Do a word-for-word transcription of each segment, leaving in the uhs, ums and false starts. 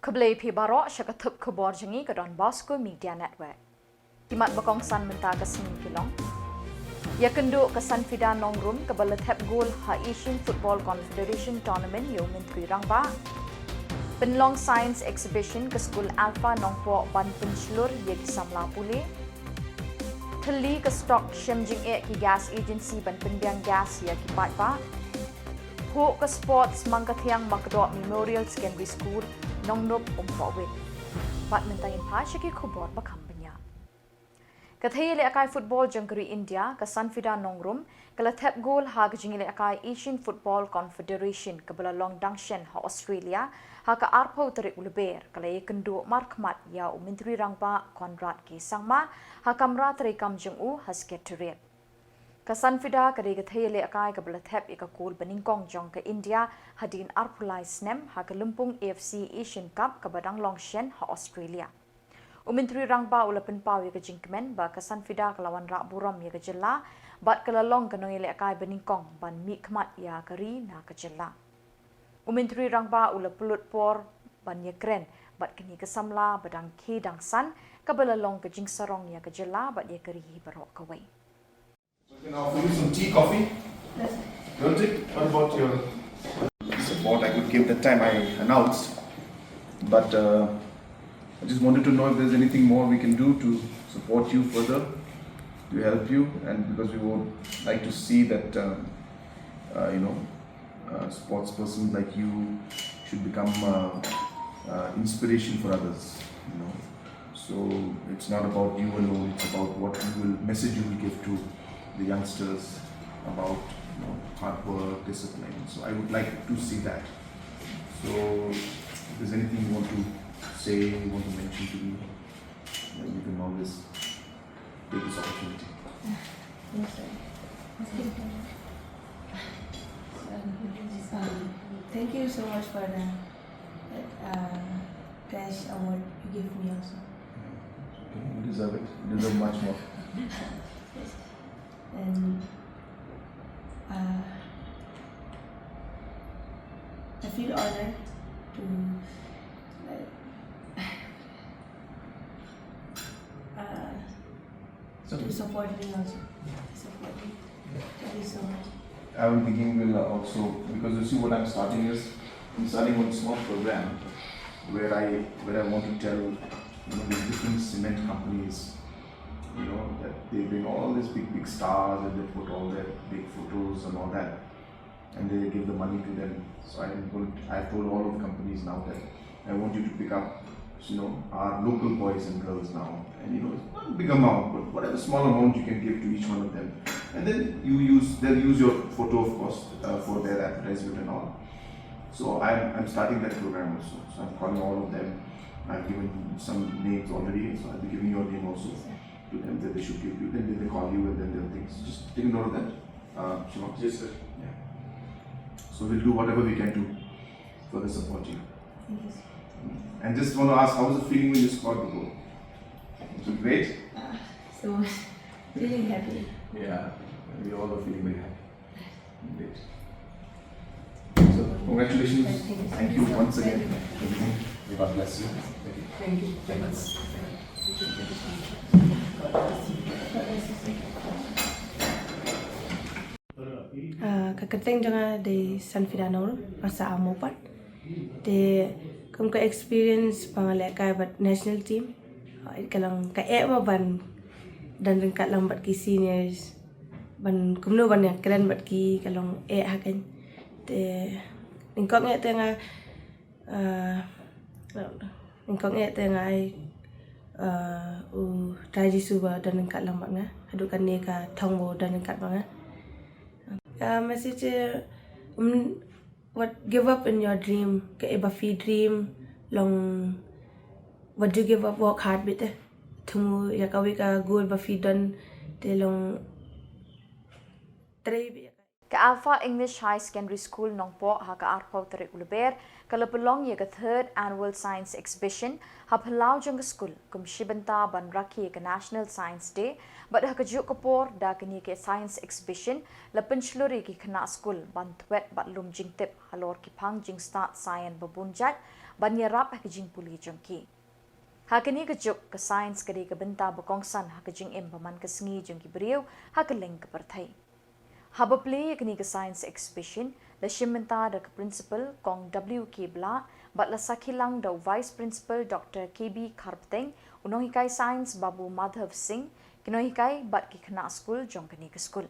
Khublei phi baroh sha ka thup khubor jong ngi ka Don Bosco Media Network. Ki mat ba kongsan mynta ka sngi ki long: Ïakynduh ka Sanfida Nongrum kaba la thep gol ha Asian Football Confederation Tournament ïa u Myntri Rangbah. Pynlong Science Exhibition ka skul Alpha Nongpoh ban pynshlur ïa ki samla pule. Thylli ka stock shem jingeh ki gas agency ban pynbiang gas ïa ki paidbah. Phuh ka sports Mangkathiang Makdoh Memorial Secondary School, Nongnub, Umpohwit. Bad mynta ngin phai sha ki khubor ba kham bniah. Ka thei ïalehkai football jong ka ri India, ka Sanfida Nongrum, ka la thep gol ha ka jingïalehkai Asian Football Confederation kaba la long dang shen ha Australia ha ka arphew tarik u Lber, ka la ïakynduh markhmat ïa u Myntri Rangbah Conrad K Sangma ha kamra treikam jong u ha Secretariat. Ka Sanfida ka dei ka thei ïalehkai kaba la thep ïa ka kol banyngkong jong ka India hadien arphew lai snem ha ka lympung A F C Asian Cup kaba dang long shen ha Australia. U Myntri Rangbah u la pynpaw ïa ka jingkmen ba ka Sanfida ka la wanrah burom ïa ka jylla bad ka la long ka nongïalehkai banyngkong ban mihkhmat ïa ka ri na ka jylla. U Myntri Rangbah u la pynlut por ban ïakren bad kane ka samla ba dang khie dang san, kaba la long ka jingsarong ïa ka jylla bad ïa ka ri hi baroh kawei. So I can offer you some tea, coffee? Don't it? What about your support I could give that time I announced? But uh, I just wanted to know if there's anything more we can do to support you further, to help you, and because we would like to see that, um, uh, you know, uh, sports person like you should become uh, uh, inspiration for others, you know. So it's not about you alone, it's about what you will, message you will give to the youngsters about, you know, hard work, discipline. So I would like to see that. So if there's anything you want to say, you want to mention to me, then you can always take this opportunity. Yes, sir. Um, thank you so much for the uh, cash award you gave me also. Okay, you deserve it. You deserve much more. And uh, I feel honored to, like, uh, to support me also. To support me. Thank you so much. I was thinking we'll uh, also, because you see what I'm starting is, I'm starting one small program where I where I want to tell, you know, these different cement companies, you know, that they bring all these big big stars and they put all their big photos and all that, and they give the money to them. So I'm going to, I've told all of the companies now that I want you to pick up, you know, our local boys and girls now, and, you know, it's not a big amount, but whatever small amount you can give to each one of them, and then you use, they'll use your photo, of course, uh, for their advertisement and all. So I'm, I'm starting that program also. So I'm calling all of them. I've given some names already, so I'll be giving your name also to them that they should give you. Then they will call you and then they'll think. So just take note of that, uh, Shivam. Yes, sir. Yeah. So we'll do whatever we can do for the support you. Thank you, sir. And just want to ask, how was the feeling when you scored the goal? Was it great? Uh, so feeling happy. Yeah, we all are feeling very happy. Great. So, congratulations. Thank you. Thank you once again. May God bless you. Thank you. Thank you. Thank you. Ah, ka kyrteng jong nga dei Sanfida Nongrum, nga sah Amopar. Te kum ka experience ba nga lehkai bad national team, ah, ka long ka eh ba ban don ryngkat lang bad ki seniors, ban kumno ban ïakren bad ki, ka long eh ha kane. Te nyngkong eh te nga, ah, nyngkong eh te nga ai, ah, u Trai Jisu ba don ryngkat lang bad nga, haduh kane ka thong ba don ryngkat bad nga. Ah, message, um, what, give up in your dream, kaei ba phi dream, long, what do you give up, work hard beit te. Thmu ïa kawei ka goal ba phi don, te long trei beit ïa ka. Ka Alpha English High Secondary School Nongpoh ha ka arphew tarik u Lber ka la pynlong ïa ka third annual science exhibition ha phyllaw jong ka skul kum shi bynta ban rakhe ïa ka National Science Day. Bad ha kajuh ka por da kane ka science exhibition la pynshlur ïa ki khynnah skul ban thwet bad lum jingtip halor ki phang jingstad science ba bun jait ban ïarap ha ka jingpule jong ki. Ha kane ka juk ka science ka dei ka bynta ba kongsan ha ka jingim ba man ka sngi jong ki briew ha kylleng ka pyrthei. Haba plie ïa kane ka science exhibition la shim bynta da ka principal Kong W K Blah bad la sakhi lang da u vice principal Dr K B Kharpteng, u nonghikai science Babu Madhav Singh, ki nonghikai bad ki khynnah skul jong kane ka skul.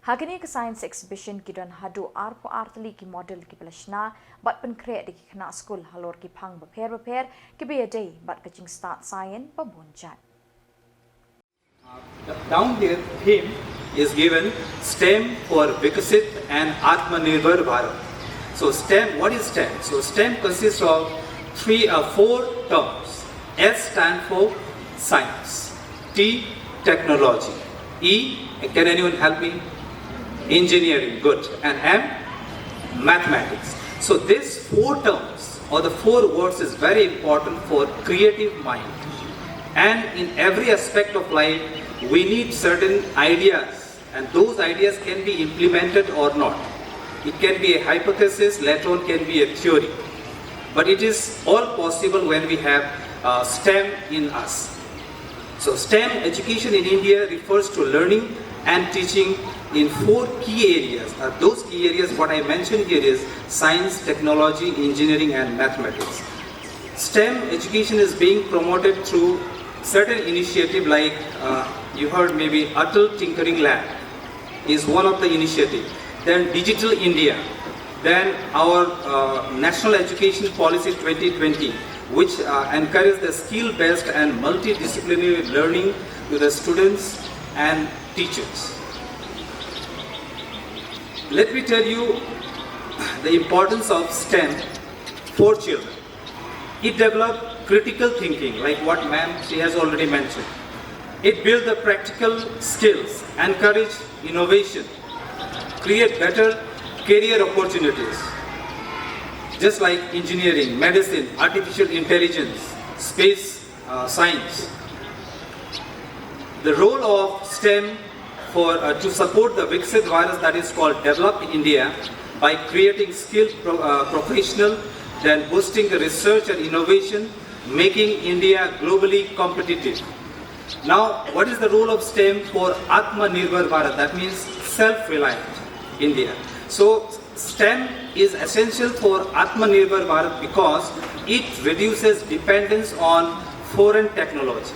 Ha kane ka science exhibition ki don haduh arphew ar tylli ki model kiba la shna bad pynkhreh da ki khynnah skul halor ki phang bapher bapher kiba ïadei bad ka jingstad science ba bun jait. Down here, theme is given STEM for Viksit and Atmanirbhar Bharat. So STEM, what is STEM? So STEM consists of three or four terms. S stand for science, T technology, E, can anyone help me? Engineering, good. And M, mathematics. So these four terms or the four words is very important for creative mind. And in every aspect of life, we need certain ideas, and those ideas can be implemented or not. It can be a hypothesis, later on can be a theory. But it is all possible when we have uh, STEM in us. So STEM education in India refers to learning and teaching in four key areas. Uh, those key areas, what I mentioned here is science, technology, engineering, and mathematics. STEM education is being promoted through certain initiative like uh, you heard maybe Atal Tinkering Lab is one of the initiative. Then Digital India, then our uh, National Education Policy twenty twenty, which uh, encourages the skill-based and multidisciplinary learning to the students and teachers. Let me tell you the importance of STEM for children. It develops critical thinking, like what ma'am she has already mentioned. It builds the practical skills, encourage innovation, create better career opportunities, just like engineering, medicine, artificial intelligence, space uh, science. The role of STEM for uh, to support the Viksit Bharat, that is called Develop India, by creating skilled pro- uh, professional, then boosting the research and innovation, making India globally competitive. Now, what is the role of STEM for Atmanirbhar Bharat? That means self-reliant India. So STEM is essential for Atmanirbhar Bharat because it reduces dependence on foreign technology.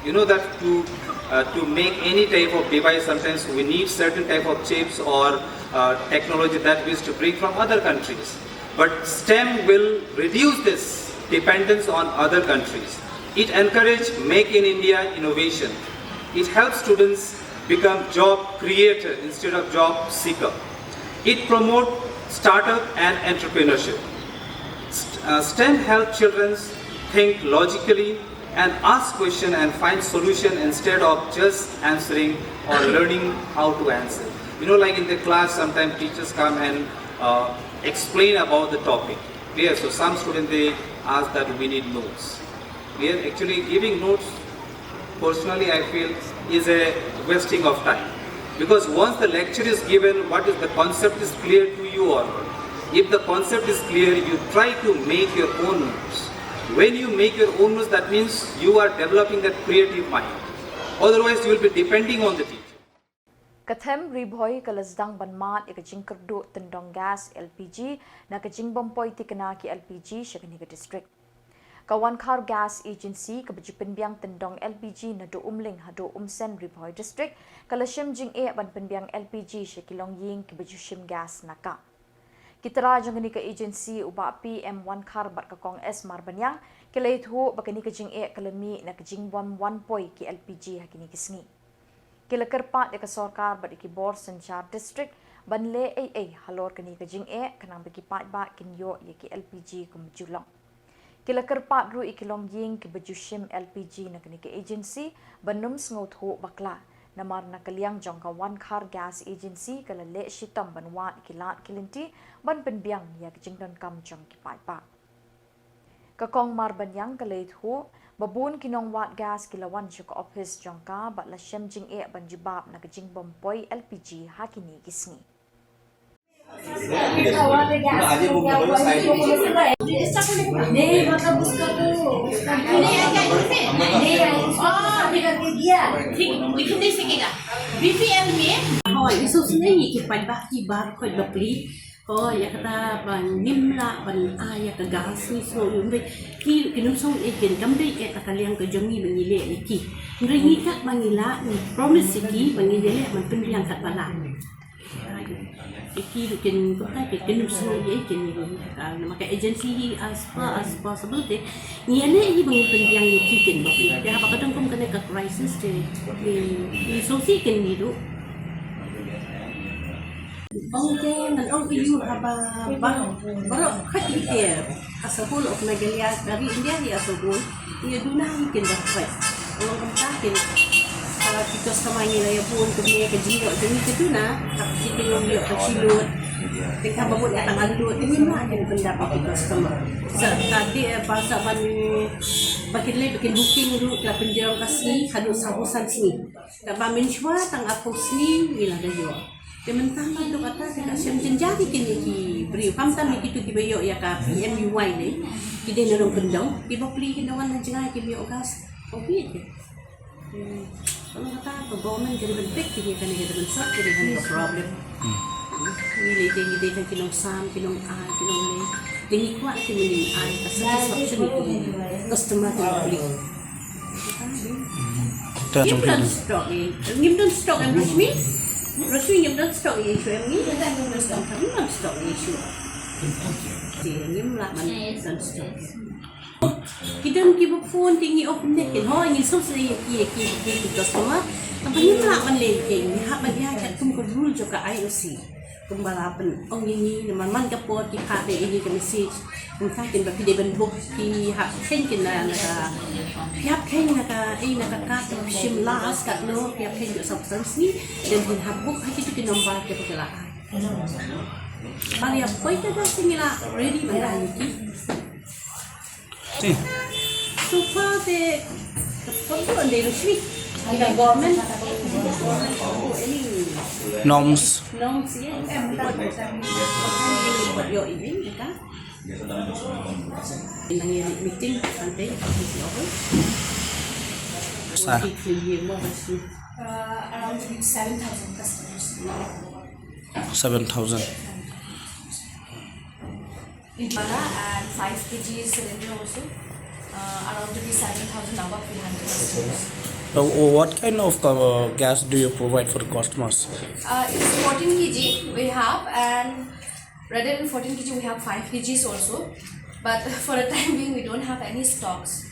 You know that to uh, to make any type of device, sometimes we need certain type of chips or uh, technology that we used to bring from other countries. But STEM will reduce this dependence on other countries. It encourages make in India innovation. It helps students become job creator instead of job seeker. It promotes startup and entrepreneurship. St- uh, STEM helps children think logically and ask question and find solution instead of just answering or learning how to answer. You know, like in the class, sometimes teachers come and uh, explain about the topic. Clear? So some students, they ask that we need notes. Clear? Actually, giving notes, personally, I feel, is a wasting of time. Because once the lecture is given, what is the concept is clear to you or not? If the concept is clear, you try to make your own notes. When you make your own notes, that means you are developing that creative mind. Otherwise, you will be depending on the teacher. Ka them Ri Bhoi ka la sdang ban mad ïa ka jingkyrduh tyndong gas L P G na ka jingbym poi thikna ki L P G sha kane ka district. Ka Wankhar Gas Agency kaba ju pynbiang tyndong L P G naduh Umling haduh Umsen, Ri Bhoi District, ka la shim jingeh ban pynbiang L P G sha ki longïing kiba ju shim gas na ka. Ki trai jong kane ka agency, u Bah P M Wankhar bad ka Kong S Marbaniang, ki la ïathuh ba kane ka jingeh ka la mih na ka jingbym wan poi ki L P G ha kine ki sngi. Ki la kyrpad ïa ka sorkar bad ïa ki bor synshar district ban leh ei ei halor kane ka jingeh, khnang ba ki paidbah kin ïoh ïa ki L P G kum ju long. Ki la kyrpad ruh ïa ki longïing kiba ju shim L P G na kane ka agency ban ym sngewthuh bakla, Namar na ka liang jong ka Wankhar Gas Agency ka la leh shitom ban wad ki lad ki lynti ban pynbiang ïa ka jingdonkam jong ki paidbah. Ka Kong Marbaniang ka la ïathuh ba bun ki nongwad gas ki la wan sha ka ophis jong ka bad la shem jingeh ban jubab na ka jingbym poi L P G ha kine ki sngi. Hooid, ngi sngewsih ïa ki paidbah kiba khot ba plie. Hooid, ïa kata ba ngim lah ban ai ïa ka gas ngi sngew ïa u, hynrei ki, ki nongshong agent kam dei ïa ka liang ka jong ngi ba ngi leh ïa ki. Hynrei ngi kat ba ngi lah, ngi promise ïa ki ba ngi leh ban pynbiang kat ba lah. Ïa ki ruh kin, kumta ki, kin ym sngew ïa ki, kin ïa ka, namar ka agency hi as far as possible te ngi ïaleh hi ba ngin pynbiang ïa ki kin ba plie. Te haba ka don kum kane ka crisis te ngi, ngi sngewsih kin ngi ruh. Ong te ngan ong ïa u haba ba, baroh khat ïa ki as a whole of Meghalaya, ka ri India hi as a whole. Ïa duna hi kin da khwai. Ong kumta kin, ah, ki customer ngi la ïa bun kumne ka jingïoh jong ngi ka duna, ka ki ki ïoh ka chi lut. Te ka ba mut ka tang lut, te ngim lah kin pyndap ïa ki customer. Sa ka dei, eh, ba sa ban, ba kin leh, ba kin booking ruh, ka la pynjrong ka sngi, haduh saw phew san sngi. Kaba mynshuwa tang arphew sngi ngi la da ïoh. Te mynta ka dok kata te ka shem jynjar ïa kine ki briew. Khamtam ïa kito kiba ïoh ïa ka P M U Y ne. Ki dei na nongkyndong. Kiba plie ki nongwan na jngai ki ïoh gas. Ko plie ki. Hmm. Ka long kata ka government ka dei ban fix kine, kane ka dei ban solve kine, kane ka problem. Hmm. Ngi lei te ngi dei tang ki nongsam, ki nongai, ki nongleh. Te ngi kwah ki mynnin ai ka satisfaction ïa ki customer kiba plie. Ngim don stock ïa, ngim don stock em Rashmi. Rashmi, ngim don stock ïa issue em ngi. Ngim don stock ïa issue. Te ngim lah ban don stock. Ki don kiba phone te ngi ong kumne kin, hooid ngi sngewsih ïa ki, ïa ki, ïa ki customer. Tangba ngim lah ban leh ïa ki, ngi hap ban ïa kat kum ka rule jong ka I O C. Kumba la pyn-ong ïa ngi, namar man ka por ki phah ïa ngi ka message. Kumta kin ba phi dei ban book, phi hap kheiñ kin na, na ka, phi hap kheiñ na ka, eh, na ka card, phi shim last card no, phi hap kheiñ jong saw phew san sngi, then phin hap book ha kito ki number kiba ki la ai. Ba ïa poi ka da sngi la ready ban ai ïa ki. Ti. So far te, te pun pun dei rushni. Ina government. Any norms. Norms, yes. Yo ini ka. Nang ini meeting nanti. Sa. Uh, around seven thousand customers. Seven thousand. Bala and five K G cylinder also. Uh, around to be seven thousand above we handle customers. Uh, what kind of uh, gas do you provide for the customers? Uh, it's fourteen K G we have, and rather than fourteen K G we have five K Gs also. But for the time being we don't have any stocks.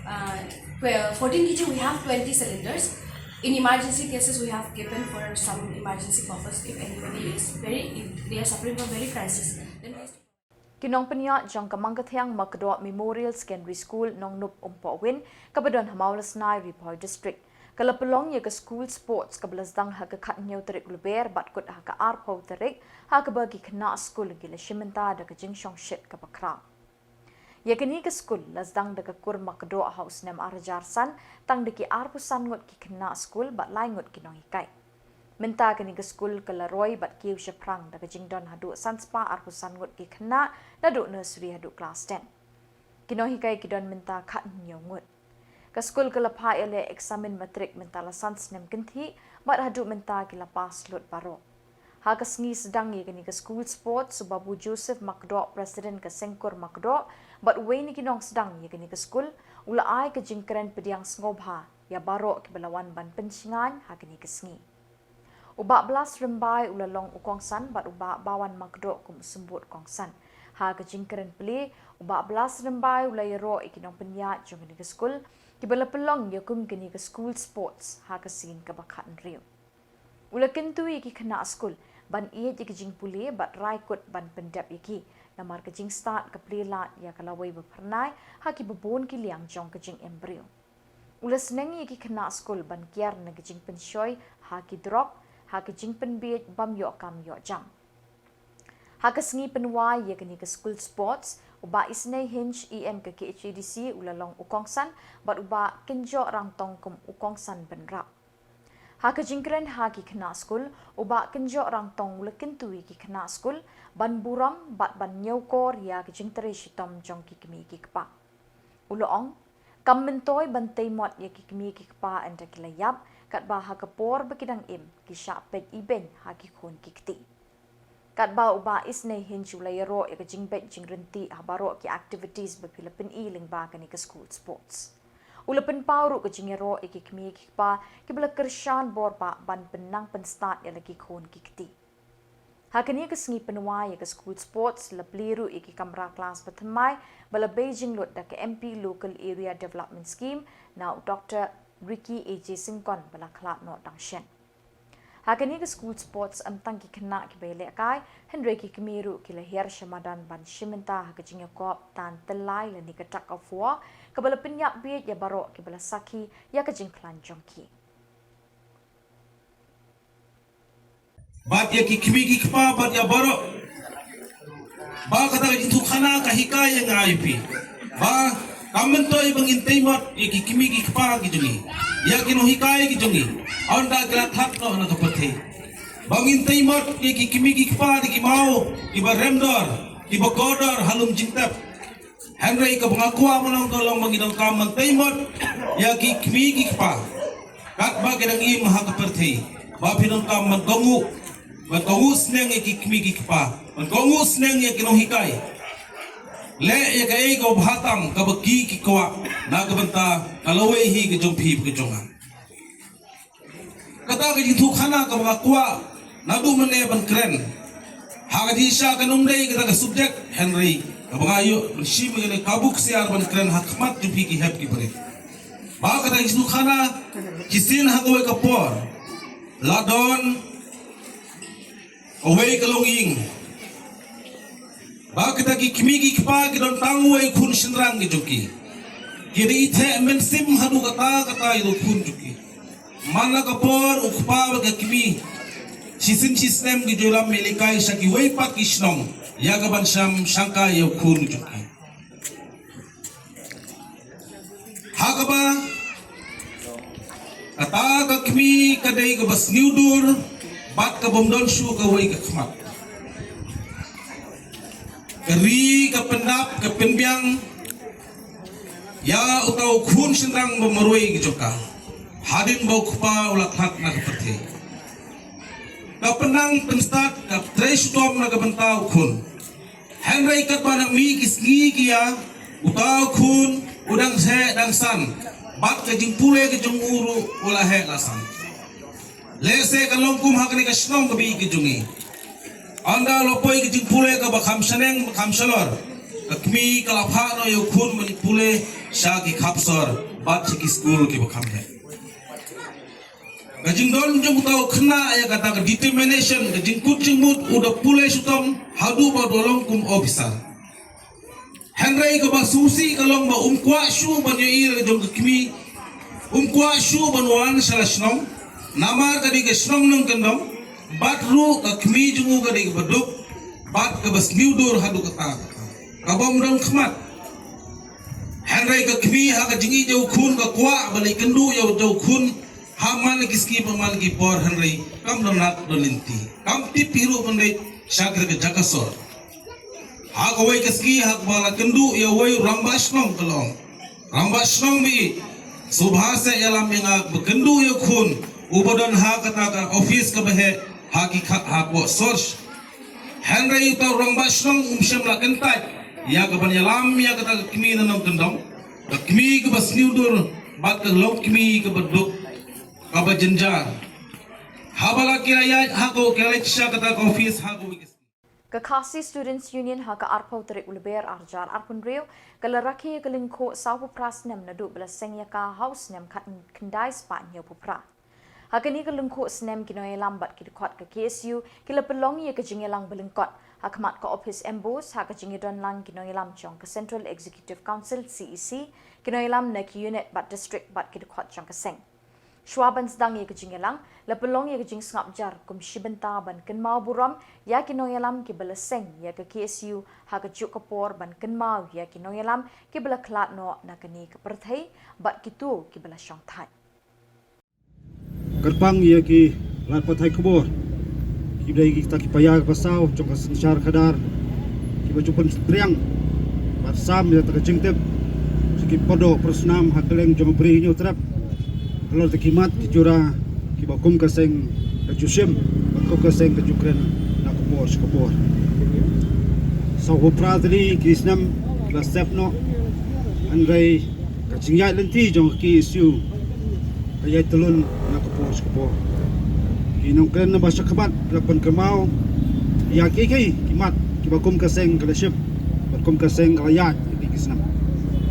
Uh, well, fourteen K G we have twenty cylinders. In emergency cases we have given for some emergency purpose if anybody is very, if they are suffering from very crisis. Then we Ki nongpynïaid jong ka Mangkathiang Makdoh Memorial Secondary School, Nongnub, Umpohwin, kaba don ha Mawlasnai, Ri Bhoi District, ka la pynlong ïa ka school sports kaba la sdang ha ka khathynñiew tarik Lber bad kut ha ka arphew tarik, ha kaba ki khynnah skul ki la shim bynta da ka jingshongshit kaba khraw. Ïa kane ka skul la sdang da ka kur Makdoh ha u snem ar hajar san, tang da ki arphew san ngut ki khynnah skul bad lai ngut ki nonghikai. Mynta kane ka skul ka la roi bad kiew shaphrang da ka jingdon haduh san spah arphew san ngut ki khynnah naduh nursery haduh klas ten. Ki nonghikai ki don mynta khathynñiew ngut. Ka skul ka la phah ïaleh eksamin matrik mynta la san snem kynthih bad haduh mynta ki la pass lut baroh. Ha ka sngi sdang ïa kane ka school sports, u Babu Joseph Makdoh, President ka Seng Kur Makdoh, bad uwei na ki nongsdang ïa kane ka skul, u la ai ka jingkren pdiang sngewbha ïa baroh kiba la wan ban pynshngaiñ ha kane ka sngi. U Bah Blas Rymbai u la long u kongsan bad u Bah Bawan Makdoh kum u symbud kongsan. Ha ka jingkren plie, u Bah Blas Rymbai u la ïaroh ïa ki nongpynïaid jong kane ka skul kiba la pynlong ïa kum kane ka school sports ha ka sien kaba khathynriew. U la kyntu ïa ki khynnah skul ban ïeit ïa ka jingpule bad rai kut ban pyndep ïa ki, namar ka jingstad ka plie lad ïa ka lawei ba phyrnai ha kiba bun ki liang jong ka jingim briew. U la sneng ïa ki khynnah skul ban kiar na ka jingpynshoi ha ki drok, ha ka jingpynbiej bym ïoh kam ïoh jam. Ha ka sngi pynwai ïa kane ka school sports, u Bah Isnei Hinge, E M ka K H A D C, u la long u kongsan, bad u Bah Kynjoh Rangtong kum u kongsan bynrap. Ha ka jingkren ha ki khynnah skul, u Bah Kynjoh Rangtong u la kyntu ïa ki khynnah skul ban burom bad ban ñiewkor ïa ka jingtrei shitom jong ki kmie ki kpa. U la ong, kam myntoi ban tei mot ïa ki kmie ki kpa ynda ki la ïap, katba ha ka por ba ki dang im, ki shah peit ibeiñ ha ki khun ki kti. Katba u Bah Isnei Hinge u la ïaroh ïa ka jingbeit jingryntih ha baroh ki activities ba phi la pyni lyngba kane ka school sports. U la pynpaw ruh ka jingïaroh ïa ki kmie ki kpa kiba la kyrshan bor ba ban pynnang pynstad ïa la ki khun ki kti. Ha kane ka sngi pynwai ïa ka school sports la plie ruh ïa ki kamra klas ba thymmai ba la bei jinglut da ka M P Local Area Development Scheme na u Doctor Ricky A J Syngkon ba la khlad noh dang shen. Ha kane ka school sports ym tang ki khynnah kiba ïalehkai, hynrei ki kmie ruh ki la hiar sha madan ban shim bynta ha ka jingïakop tan tyllai lane ka tug of war, kaba la pynïap bieit ïa baroh kiba la sakhi ïa ka jingkhlaiñ jong ki. Bad ïa ki kmie ki kpa bad ïa baroh. Ba kata ka jingïathuhkhana ka hikai ïa nga ïa phi. Ba kam myntoi ba ngin tei mot ïa ki kmie ki kpa ki jong ngi, ïa ki nonghikai ki jong ngi, ynda ki la thad noh na ka pyrthei. Ba ngin tei mot ïa ki kmie ki kpa da ki maw kiba rem dor, kiba kordor ha lum jingtep. Hynrei kaba nga kwah ban ong ka long ba ngi donkam ban tei mot ïa ki kmie ki kpa katba ki dang im ha ka pyrthei. Ba phi donkam ban kohnguh, ban kohnguh sneng ïa ki kmie ki kpa, ban kohnguh sneng ïa ki nonghikai. Leh ïa kaei kaba bha tam kaba ki ki kwah na ka bynta ka lawei hi ka jong phi bad ka jong nga. Kata ka jingïathuhkhana kaba nga kwah naduh mynne ban kren. Ha ka jingshisha kan ym dei kata ka subject, hynrei kaba nga ïoh ban shim ïa kane ka buk siar ban kren ha khmat jong phi ki hep ki barit. Ba kata ka jingïathuhkhana, shisien ha kawei ka por la don kawei ka longïing. Ba kita ki kmie ki kpa ki don tang uwei u khun shynrang ki jong ki. Ki dei i theh mynsiem haduh katta katta ïa u khun jong ki. Man la ka por u kpa bad ka kmie shisien shisnem ki ju ïalam ïalehkai sha kiwei pat ki shnong ïa kaban shim shangkai ïa u khun jong ki. Ha kaba kata ka kmie ka dei kaba sniewdur bad ka bym don shuh kawei ka khmat. Ka ri ka pyndap ka pynbiang ïa uta u khun shynrang ba marwei ki jong ka hadien ba u kpa u la khlad na ka pyrthei. Ka pynnang pynstad, ka trei shitom na ka bynta u khun. Hynrei katba nang mih ki sngi ki ïa, uta u khun u dang heh dang san bad ka jingpule ka jong u ruh u la heh la san. Lehse ka long kum ha kane ka shnong kaba ïeit ka jong ngi. Ynda la poi ka jingpule kaba kham shaneng ba kham shalor, ka kmie ka la phah noh ïa u khun ban pule sha ki khap sor bad sha ki skul kiba kham heh. Ka jingdon jong uta u khynnah ïa kata ka determination, ka jingkut jingmut, u da pule shitom haduh ba u da long kum officer. Hynrei kaba sngewsih ka long ba um kwah shuh ban ïohi ïa la ka jong ka kmie, um kwah shuh ban wan sha la shnong. Namar ka dei ka shnong nongkyndong bad ruh ka kmie jong u ka dei kaba duk bad kaba sniewdur haduh katta katta, ka bym don khmat. Hynrei ka kmie ha ka jingïeit ïa u khun ka kwah ban leit kynduh ïa u khun ha man la ki sngi bad man la ki por, hynrei kam don lad don lynti, kam tip hi ruh ban leit sha kata ka jaka sor. Ha kawei ka sngi ha kaba la kynduh ïa uwei u rangbah shnong ka la ong, rangbah shnong ba ïeit, sngewbha seh ïalam ïa nga ba kynduh ïa u khun uba don ha kata ka office kaba heh ha ki kha-, hapoh sor. Hynrei uta u rangbah shnong um shym la kyntait ïa kaban ïalam ïa kata ka kmie nongkyndong, ka kmie kaba sniewdur bad ka long kmie kaba duk, kaba jynjar. Haba la ki la ïaid ha ka, ki la leit sha kata ka office ha kawei ka sngi. Ka Khasi Students Union ha ka arphew tarik u Lber arhajar arphew hynriew ka la rakhe ïa ka lyngkhuh sawphew phra snem naduh ba la seng ïa ka ha u snem khatkhyndai spah hynñiewphew phra. Ha kane ka lyngkhuh snem ki nongïalam bad ki dkhot ka K S U ki la pynlong ïa ka jingïalang ba lyngkot Ha khmat ka ophis MBOSE ha ka jingïadon lang ki nongïalam jong ka Central Executive Council, CEC, ki nongïalam na ki unit bad district bad ki dkhot jong ka seng. Shuwa ban sdang ïa ka jingïalang, la pynlong ïa ka jingsngap jar kum shi bynta ban kynmaw burom ïa ki nongïalam kiba la seng ïa ka KSU ha kajuh ka por ban kynmaw ïa ki nongïalam kiba la khlad noh na kane ka pyrthei bad kito kiba la shong thait. Kyrpang ïa ki lad pathai khubor, kiba dei kita ki paia ba saw jong ka synshar khadar, kiba ju pynpriang bad sam ïa kata ka jingtip sha ki pardoh parsnam ha kylleng jong ka Bri Hynñiewtrep, halor kata ki mat ki jura kiba kum ka seng ka ju shim bad kum ka seng ka ju kren na ka por sha ka por. Sawphew phra tylli ki snem ki la sep noh, hynrei ka jingïaid lynti jong ka KSU ka ïaid tylun na ka por sha ka por. Ki nongkren naba sha khmat la pynkynmaw ïa kiei kiei ki mat kiba kum ka seng ka la shim bad kum ka seng ka la ïaid ïa ki snem.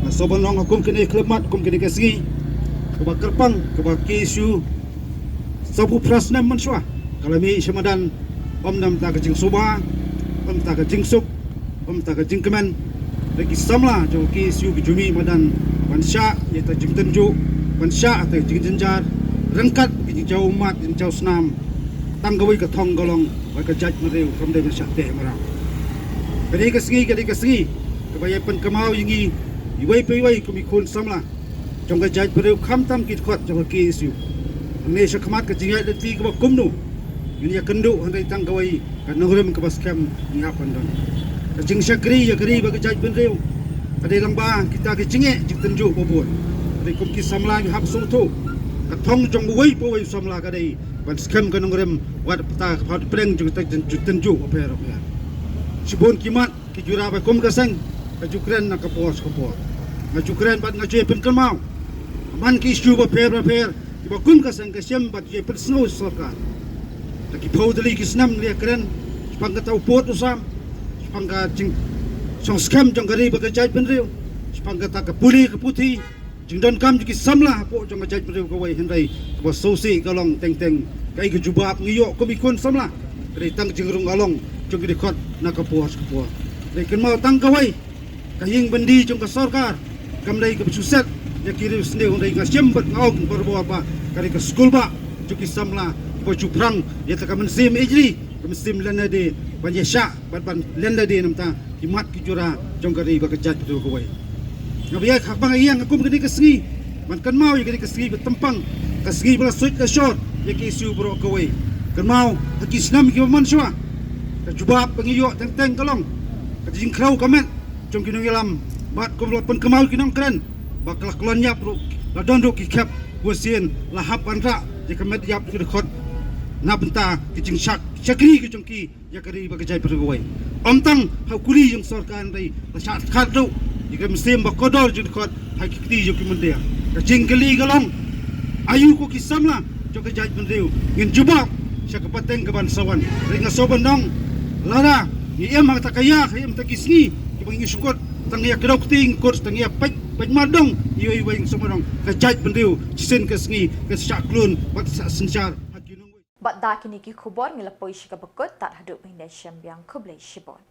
Nga sngewbha ban long ha kum kane ka khyllipmat, kum kane ka sngi kaba kyrpang kaba KSU sawphew phra snem mynshuwa ka la mih sha madan, ym na bynta ka jingsuba, ym na bynta ka jingsuk, ym na bynta ka jingkmen. Hynrei ki samla jong ka KSU ki ju mih madan ban shah ïa kata ka jingtynjuh, ban shah ïa kata ka jingjynjar, ryngkat ki jingjaw ummat, jingjaw snam. Tang kawei ka thong ka long, wei ka jaitbynriew kam dei ban shah teh mraw. Kane ka sngi ka dei ka sngi kaba ïai pynkynmaw ïa ngi iwei pa iwei kum ki khun samla jong ka jaitbynriew, khamtam ki dkhot jong ka KSU. Hangne sha khmat ka jingïaid lynti kaba kumno ngin ïakynduh, hynrei tang kawei ka nongrim kaba skhem ngi hap ban don. Ka jingshakri ïa ka ri bad ka jaitbynriew ka dei lyngba kita ki jingeh jingtynjuh ba bun. Hynrei kum ki samla ngi hap sngewthuh, ka thong jong uwei pa uwei u samla ka dei ban skhem ka nongrim, wat hapdeng ka pdeng jong kita ki jingtynjuh bapher bapher. Shibun ki mat ki jura ba kum ka seng ka ju kren na ka por sha ka por. Nga ju kren bad nga ju pynkynmaw man ki issue bapher bapher kiba kum ka seng ka shim bad ju pynsngew sorkar. Da ki phew tylli ki snem ngi la kren shaphang kata u pud u sam, shaphang ka jingshong skhem jong ka ri bad ka jaitbynriew, shaphang kata ka pule ka puthi, jingdonkam jong ki samla hapoh jong ka jaitbynriew kawei, hynrei kaba sngewsih ka long teng teng kaei ka jubab ngi ïoh kum ki khun samla ka dei tang jingrung along jong ki dkhot na ka por sha ka por. Hynrei kynmaw tang kawei, ka ïing byndi jong ka sorkar kam dei kaba shu set ïa ki riewsniew, hynrei nga shim bad nga ong barabor ba ka dei ka skulbah jong ki samla kiba ju phrang ïa kata ka mynsiem ïeit ri, ka mynsiem lynti ban ïashah bad ban lynti na bynta ki mat ki jura jong ka ri bad ka jaitbynriew kawei. Nga ba ïa ka, ba nga ïeng ha kum kane ka sngi ban kynmaw ïa kane ka sngi ba tympang, ka sngi ba la suid la shor ïa ki issue baroh kawei. Kynmaw ha ki snem kiba mynshuwa, ka jubab ba ngi ïoh teng teng ka long ka jingkhrew ka met jong ki nongïalam, bad kumba la pynkynmaw ki nongkren ba ka la klon ïap ruh, la don ruh ki khep, bun sien la hap ban rah ïa ka met ïap ki dkhot na bynta ki jingshak shakri ki jong ki ïa ka ri bad ka jaitbynriew kawei. Ym tang ha u kuli jong sorkar, hynrei la shah khadduh ïa ka mynsiem ba kordor jong ki dkhot ha ki kti jong ki mynder. Ka jingkylli ka long, aïu ko ki samla jong ka jaitbynriew ngin jubab sha ka pateng kaban sa wan? Hynrei nga sngewbha ban ong, lada ngi im ha kata ka ïa, ha ïa kata ki sngi kiba ngi shu kut tang ïa kdew kti, ngi kut tang ïa peit peit mardong, iwei iwei, nga sngewbha ban ong ka jaitbynriew shisien ka sngi ka shah khlun bad shah synshar ha ki nongwei. Bad da kine ki khubor ngi la poi sha kaba kut, tad haduh ban ïashem biang, khublei shibun.